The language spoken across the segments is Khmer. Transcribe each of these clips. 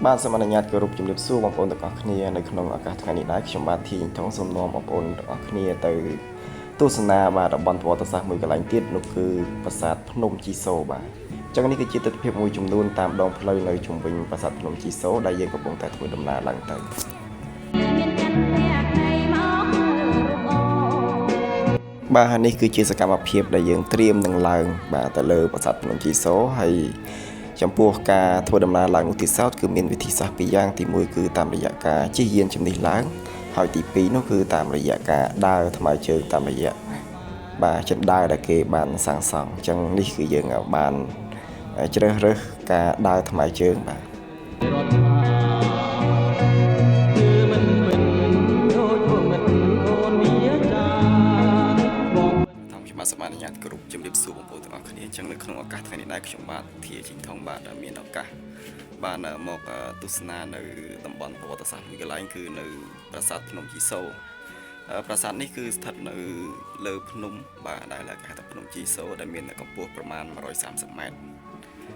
បាទសូមអនុញ្ញាតគោរពជំរាបសួរបងប្អូនទាំងអស់គ្នានៅក្នុងឱកាសថ្ងៃនេះដែរខ្ញុំបាទធីថងសូមនាំបងប្អូនទាំងអស់គ្នាទៅទស្សនាបាទតំបន់ប្រវត្តិសាស្ត្រមួយកន្លែងទៀតនោះគឺប្រាសាទភ្នំជីសូបាទអញ្ចឹងនេះគឺជាទិដ្ឋភាពមួយចំនួនតាមដងផ្លូវនៅជុំវិញប្រាសាទភ្នំជីសូដែលយើងកំពុងតែធ្វើដំណើរឡើងទៅ មានចិនភក្តីមករូបអូ បាទហើយនេះគឺជាសកម្មភាពដែលយើងត្រៀមនឹងឡើងបាទទៅលើប្រាសាទភ្នំជីសូហើយចំពោះការធ្វើដំណើរឡើងនោះទៀតសោតគឺមានវិធីសាស្ត្រពីរយ៉ាងទី1គឺតាមរយៈការជិះយានជំនិះឡើងហើយទី2នោះគឺតាមរយៈការដើរថ្មើរជើងតាមរយៈបាទចិនដើរដែលគេបានសាងសង់អញ្ចឹងនេះគឺយើងបានជ្រើសរើសការដើរថ្មើរជើងបាទ រដ្ឋាគឺមិនពិនដូចមិត្តអូនវាចាបង ថងខ្ញុំបាទសូមអនុញ្ញាតគ្រប់ជំរាបសួរបងប្អូនទាំងអស់គ្នាអញ្ចឹងនៅក្នុងឱកាសថ្ងៃនេះដែរខ្ញុំបាទធាជីងថងបាទមានឱកាសបានមកទស្សនានៅតំបន់ប្រវត្តិសាស្ត្រមួយកន្លែងគឺនៅប្រាសាទភ្នំជីសូប្រាសាទនេះគឺស្ថិតនៅលើភ្នំបាទដែលគេហៅថាភ្នំជីសូដែលមានកម្ពស់ប្រមាណ130ម៉ែត្រ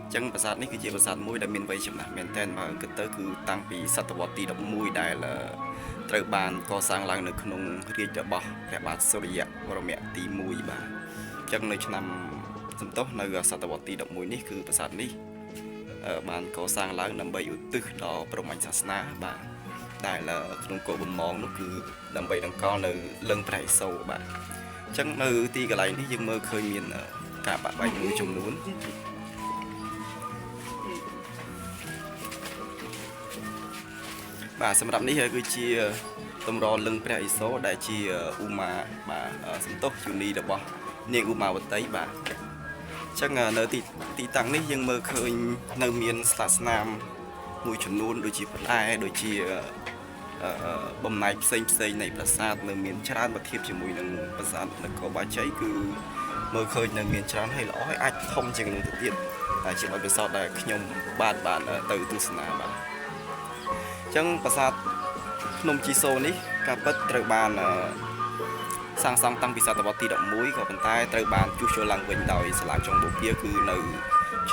អញ្ចឹងប្រាសាទនេះគឺជាប្រាសាទមួយដែលមានវ័យចំណាស់មែនទែនបើគិតទៅគឺតាំងពីសតវត្សទី11ដែលត្រូវបានកសាងឡើងនៅក្នុងរាជ្យរបស់ព្រះបាទសូរ្យវរ្មៈទី1បាទ អញ្ចឹងនៅឆ្នាំសំទោសនៅសតវត្សទី11នេះគឺប្រាសាទនេះបានកសាងឡើងដើម្បីឧទ្ទិសដល់ព្រហ្មញ្ញសាសនាបាទដែលក្នុងគោលបំណងនោះគឺដើម្បីតម្កល់នៅលិង្គព្រះឥសូរបាទអញ្ចឹងនៅទីកន្លែងនេះយើងមើលឃើញមានការបាក់បែកមួយចំនួនបាទសម្រាប់នេះគឺជាតម្រលិង្គព្រះឥសូរដែលជាឧមាបាទសំទោសជនីរបស់នាងឧមាវតីបាទ អញ្ចឹងនៅទីទីតាំងនេះយើងមើលឃើញនៅមានស្លាកស្នាមមួយចំនួនដូចជាផ្លែដូចជាអឺបំណែកផ្សេងផ្សេងនៃប្រាសាទនៅមានច្រើនបើធៀបជាមួយនឹងប្រាសាទនគរបាជ័យគឺមើលឃើញនៅមានច្រើនហើយល្អហើយអាចធំជាងនោះទៅទៀតតែជាបទពិសោធន៍ដែលខ្ញុំបាទបានទៅទស្សនាបាទអញ្ចឹងប្រាសាទភ្នំជីសូនេះការពិតត្រូវបានសាងសង់តាំងពីសតវត្សទី11ក៏ប៉ុន្តែត្រូវបានជួសជុលឡើងវិញដោយសាលាចុងបូព៌ាគឺនៅ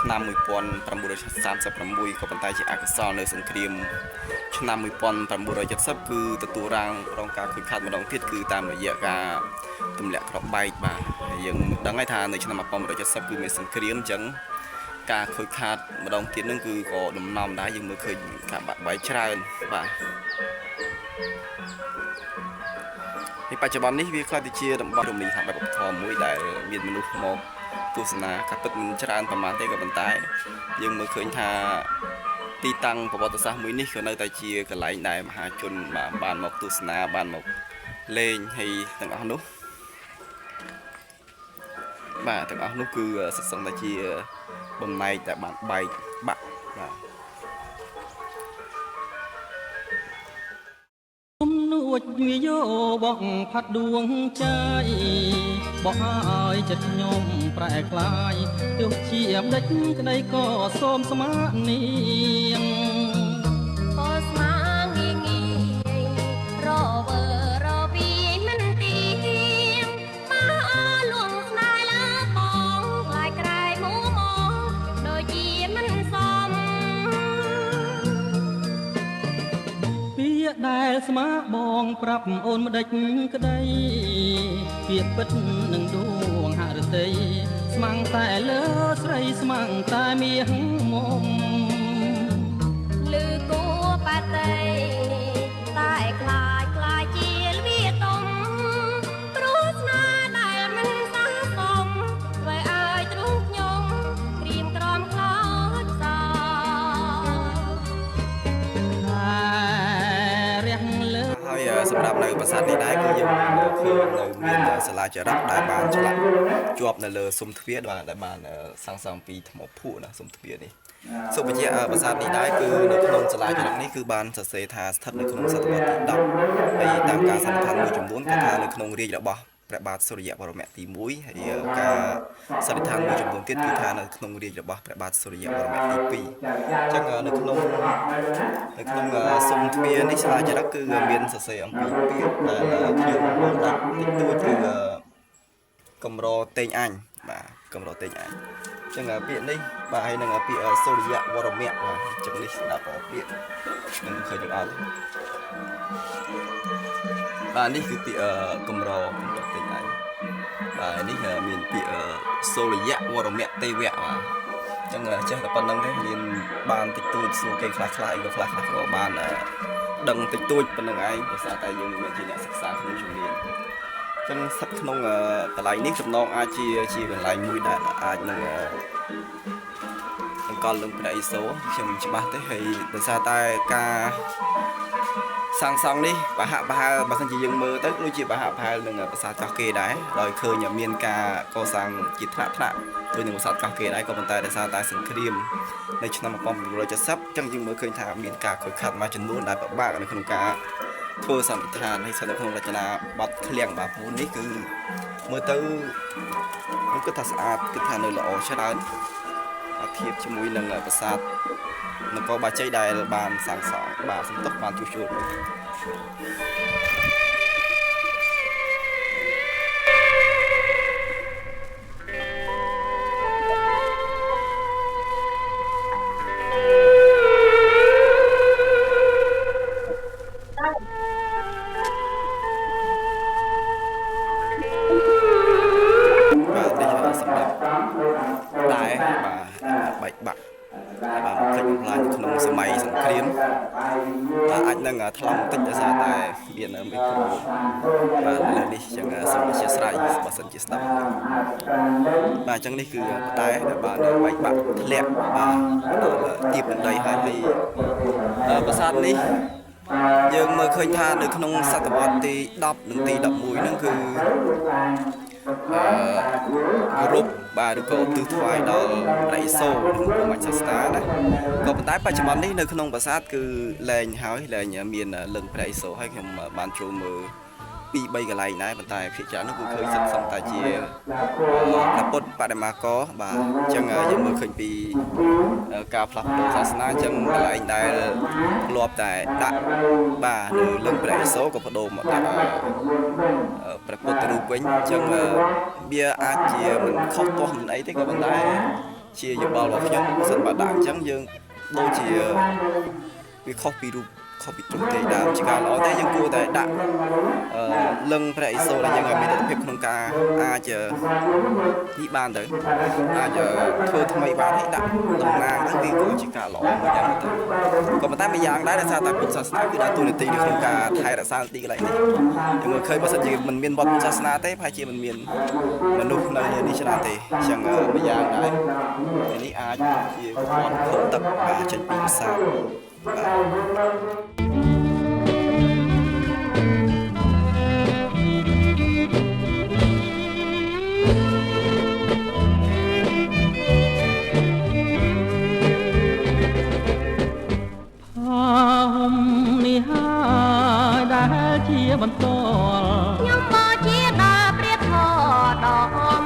ឆ្នាំ1936ក៏ប៉ុន្តែជាអកុសលនៅសង្គ្រាមឆ្នាំ1970គឺទទួលរងរងការខូចខាតម្ដងទៀតគឺតាមរយៈការទម្លាក់គ្រាប់បែកបាទហើយយើងដឹងហើយថានៅឆ្នាំ1970គឺមានសង្គ្រាមអញ្ចឹងការខូចខាតម្ដងទៀតនឹងគឺក៏ដំណំដែរយើងមើលឃើញការបាក់បែកច្រើនបាទ នេះបច្ចុប្បន្ននេះវាក្លាយទៅជាតំបន់រមណីយដ្ឋានបែបវប្បធម៌មួយដែលមានមនុស្សមកទស្សនាការពិតមិនច្រើនប្រហែលទេក៏ប៉ុន្តែយើងមើលឃើញថាទីតាំងប្រវត្តិសាស្ត្រមួយនេះក៏នៅតែជាកន្លែងដែលមហាជនបាទបានមកទស្សនាបានមកលេងហើយទាំងអស់នោះបាទទាំងអស់នោះគឺសិតសឹងតែជាបំណែកដែលបានបែកបាក់បាទ គុំនួចវិយោបកផាត់ដួងใจបកឲ្យចិត្តខ្ញុំប្រែក្លាយទោះជាម្ដេចក្តីក៏សូមស្មានាង ក៏ស្មាងាយងាយរវើរវីមិនទៀងបើអលួងស្នេហ៍លើបងខ្លាយក្រែមួមងដូចជាមិនសម ពាក្យដែលស្មាបងប្រាប់អូនម្ដេចក្តីពាក្យពិតនឹងដួងហឫទ័យស្មាំងតែលើស្រីស្មាំងតែមាសមុំ ឬគួបតីតែខ្លាចខ្លាចជាលវាទុំព្រោះស្នេហ៍ដែលមិនស័ក្តិសមធ្វើឲ្យទ្រូងខ្ញុំក្រៀមក្រំខ្លោចផ្សោ តែរះលើ ហើយសម្រាប់នៅប្រាសាទនេះដែរគឺយើងមើលឃើញនៅមានសាលាចារឹកដែលបានឆ្លាក់ជាប់នៅលើស៊ុមទ្វារបាទដែលបានសាងសង់ពីថ្មភក់ណាស៊ុមទ្វារនេះសូមបញ្ជាក់ប្រាសាទនេះដែរគឺនៅក្នុងសាលាចារឹកនេះគឺបានសរសេរថាស្ថិតនៅក្នុងសតវត្សទី10ហើយតាមការសន្និដ្ឋានមួយចំនួនក៏ថានៅក្នុងរាជ្យរបស់ព្រះបាទសូរ្យវរ្មៈទី1ហើយការសន្និដ្ឋានមួយចំនួនទៀតគឺថានៅក្នុងរាជ្យរបស់ព្រះបាទសូរ្យវរ្មៈទី2អញ្ចឹងនៅក្នុង នៅក្នុងស៊ុមទ្វារនេះស្លាចរិកគឺមានសរសេរអំពីពាក្យដែលខ្ញុំបានដាក់តិចតួចគឺកម្រតេងអញបាទកម្រតេងអញ ចឹងពាក្យនេះបាទហើយនឹងពាក្យសូរិយវរមៈបាទចឹងនេះស្ដាប់ពាក្យនឹងឃើញទាំងអត់បាទនេះគឺពាក្យកម្រកម្រតិចឯងបាទនេះមានពាក្យសូរិយវរមៈទេវៈបាទចឹងចេះតែប៉ុណ្្នឹងទេរៀនបានតិចតួចសួរគេខ្លះខ្លះអីក៏ខ្លះខ្លះក៏បានដឹងតិចតួចប៉ុណ្្នឹងឯងដោយសារតែយើងមិនមែនជាអ្នកសិក្សាក្នុងជំនាញចឹងស្ថិតក្នុងកន្លែងនេះចំណងអាចជាកន្លែងមួយដែលអាចនឹង អង្កលនឹងព្រះឥសូរខ្ញុំមិនច្បាស់ទេហើយដោយសារតែការសាងសង់នេះប្រហាក់ប្រហែលបើសិនជាយើងមើលទៅដូចជាប្រហាក់ប្រហែលនឹងប្រាសាទកោះគេដែរដោយឃើញមានការកសាងជាថ្នាក់ថ្នាក់ដូចនឹងប្រាសាទកោះគេដែរក៏ប៉ុន្តែដោយសារតែសង្គ្រាមនៅឆ្នាំ1970ចឹងយើងមើលឃើញថាមានការខូចខាតមួយចំនួនដែលពិបាកនៅក្នុងការធ្វើសន្និដ្ឋានហើយស្ថិតនៅក្នុងរចនាបថឃ្លាំងបាទព្រោះនេះគឺមើលទៅខ្ញុំគិតថាស្អាតគិតថានៅល្អច្រើន ធៀបជាមួយនឹងប្រាសាទនគរបាជ័យដែលបានសាងសង់បាទសំទុះបានជួសជុលបាទនេះសម្រាប់ដែរបាទបែកបាក់បាទបំផ្លិចបំផ្លាញក្នុងសម័យសង្គ្រាមបាទអាចនឹងថ្លង់បន្តិចដោយសារតែមានមីក្រូបាទឥឡូវនេះចឹងសូមអធ្យាស្រ័យបើសិនជាស្ដាប់បាទអញ្ចឹងនេះគឺតែដែលបានបែកបាក់ធ្លាក់បាទដល់ទៀបនឹងដីហើយហើយប្រាសាទនេះយើងមើលឃើញថានៅក្នុងសតវត្សទី10និងទី11ហ្នឹងគឺគោរពបាទឬក៏ឧទ្ទិសថ្វាយដល់ព្រះឥសូរនិងព្រះមច្ឆស្តាណាក៏ប៉ុន្តែបច្ចុប្បន្ននេះនៅក្នុងប្រាសាទគឺលែងហើយលែងមានលឹងព្រះឥសូរហើយខ្ញុំបានចូលមើល2 3កន្លែងដែរប៉ុន្តែភាគច្រើននោះគឺឃើញសិតសឹងតែជាព្រះពុទ្ធបដិមាករបាទអញ្ចឹងយើងមើលឃើញពីការផ្លាស់ប្ដូរសាសនាអញ្ចឹងកន្លែងដែលធ្លាប់តែដាក់បាទនៅលឹងព្រះឥសូរក៏បដូរមកដាក់ព្រះពុទ្ធរូបវិញអញ្ចឹងវាអាចជាមិនខុសទាស់មិនអីទេក៏ប៉ុន្តែជាយោបល់របស់ខ្ញុំបើសិនបើដាក់អញ្ចឹងយើងដូចជាវាខុសពីរូបខុសពីទ្រង់ទ្រាយដើមជាការល្អទេយើងគួរតែដាក់លឹងព្រះឥសូរដែលយើងឲ្យមានលទ្ធភាពក្នុងការអាចនេះបានទៅអាចធ្វើថ្មីបានហើយដាក់តំណាងទៅវាក៏ជាការល្អមួយយ៉ាងទៅក៏ប៉ុន្តែមួយយ៉ាងដែរដោយសារតែពុទ្ធសាសនាគឺដើរតួនាទីនៅក្នុងការថែរក្សាទីកន្លែងនេះយើងមើលឃើញបើសិនជាមិនមានវត្តពុទ្ធសាសនាទេប្រហែលជាមិនមានមនុស្សនៅលើនេះច្រើនទេអញ្ចឹងមួយយ៉ាងដែរនេះអាចជាវត្តខុសទឹកបាទចេញពីប្រាសាទបាទ នេះហើយដែលជាបន្ត ខ្ញុំមកជាដល់ព្រះធម៌ដ៏អម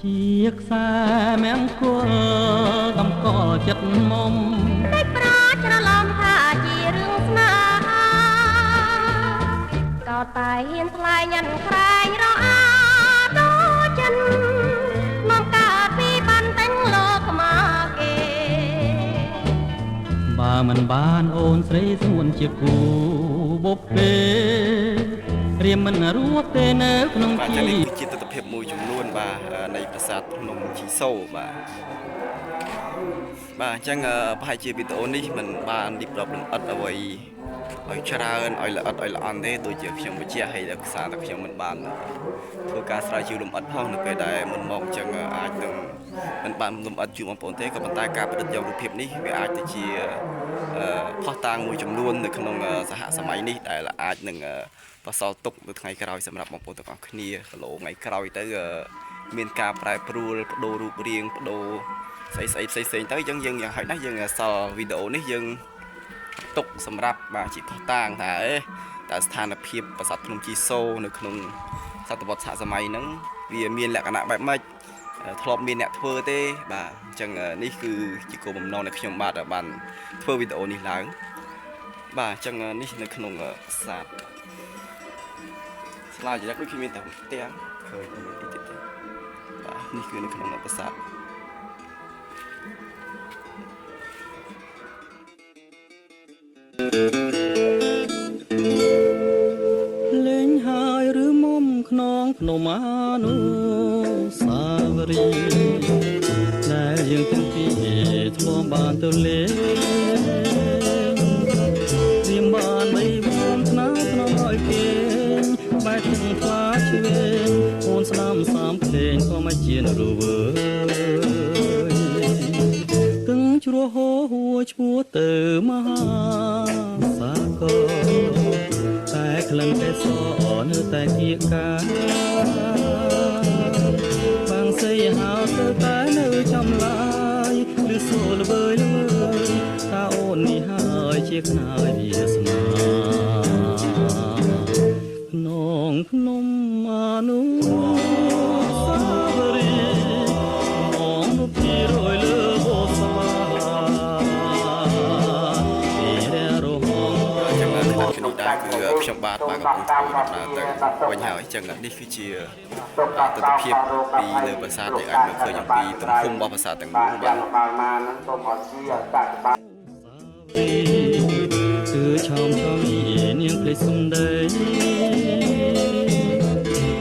ជាខ្សែមង្គលតម្កល់ចិត្តមុំ តែប្រាច្រឡំថាជារឿងស្នេហាក៏តែហ៊ានថ្លែងញ៉ាំក្រែងរអាដល់ចិននាំកើតពីបានតែងលោកមកគេ បើមិនបានអូនស្រីស្ងួនជាគូបុព្វេរៀមមិនរស់ទេនៅក្នុង បាទ ជី ចឹងនេះគឺជាទិដ្ឋភាពមួយចំនួនបាទនៃប្រាសាទភ្នំជីសូរបាទបាទអញ្ចឹងប្រហែលជាវីដេអូនេះមិនបានរៀបរាប់លម្អិតអ្វីឲ្យច្រើនឲ្យល្អិតឲ្យល្អន់ទេដូចជាខ្ញុំបញ្ជាក់ឲ្យដល់ខ្សែតែខ្ញុំមិនបានធ្វើការស្រាវជ្រាវលម្អិតផងនៅពេលដែលមុនមកអញ្ចឹងអាចនឹងមិនបានលម្អិតជូនបងប្អូនទេក៏ប៉ុន្តែការប្រឌិតយករូបភាពនេះវាអាចទៅជាផុសតាងមួយចំនួននៅក្នុងសហសម័យនេះដែលអាចនឹងបសល់ទុកនៅថ្ងៃក្រោយសម្រាប់បងប្អូនទាំងអស់គ្នាគីឡូថ្ងៃក្រោយទៅមានការប្រែប្រួលបដូររូបរាងបដូរស្អីស្អីផ្សេងផ្សេងទៅអញ្ចឹងយើងយ៉ាងហោចណាស់យើងសល់វីដេអូនេះយើងទុកសម្រាប់បាទជាផុសតាងថាអេតើស្ថានភាពប្រាសាទភ្នំជីសូរនៅក្នុងសតវត្សសហសម័យហ្នឹងវាមានលក្ខណៈបែបម៉េចធ្លាប់មានអ្នកធ្វើទេបាទអញ្ចឹងនេះគឺជាគោលបំណងដែលខ្ញុំបាទបានធ្វើវីដេអូនេះឡើងបាទអញ្ចឹងនេះនៅក្នុងប្រាសាទស្លាចរិតដូចខ្ញុំមានតែផ្ទាំងឃើញមានទីទៀតទេបាទ នេះគឺនៅក្នុងប្រាសាទ លេងហើយឬមុំខ្នងភ្នំអនុសាវរីយ៍ដែលយើងទាំងពីរធ្លាប់បានទៅលេងត្រៀមបានបីបួនថ្នាក់ថ្នមឲ្យគេបែកទាំងថ្លាឆ្វេងអូនស្ដាំសាមភ្លេងក៏មកជានរវើយទឹងជ្រោះហូហួឈ្មោះទៅមហាសាគរតែក្លិនកេសរនៅតែគៀកកាបាងសីហៅទៅតែនៅចំឡាយឬសូលវើយល្វើយតាអូននេះហើយជាខ្នើយវាសនា ខ្នងភ្នំអនុសាវរីយ៍មងនុពីរយលើបូស្បាពីររហង អញ្ចឹងខណៈនេះដែរគឺខ្ញុំបាទបាទកំពុងធ្វើដំណើរទៅវិញហើយអញ្ចឹងនេះគឺជាទស្សនភាពពីលើប្រាសាទដែលអាចមើលឃើញអំពីទំហំរបស់ប្រាសាទទាំងមូលបាទ បាលមកហ្នឹងសូមឲ្យជាសាកបាល គឺឆោមឆោមនាងភ្លេចសំដី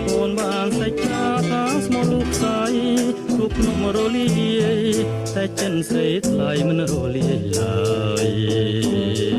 អូនបានសេចចាថាស្មោះលោកស្អីព្រោះភ្នំរលាយតែចិនស្រីថ្លៃមិនរលាយឡើយ។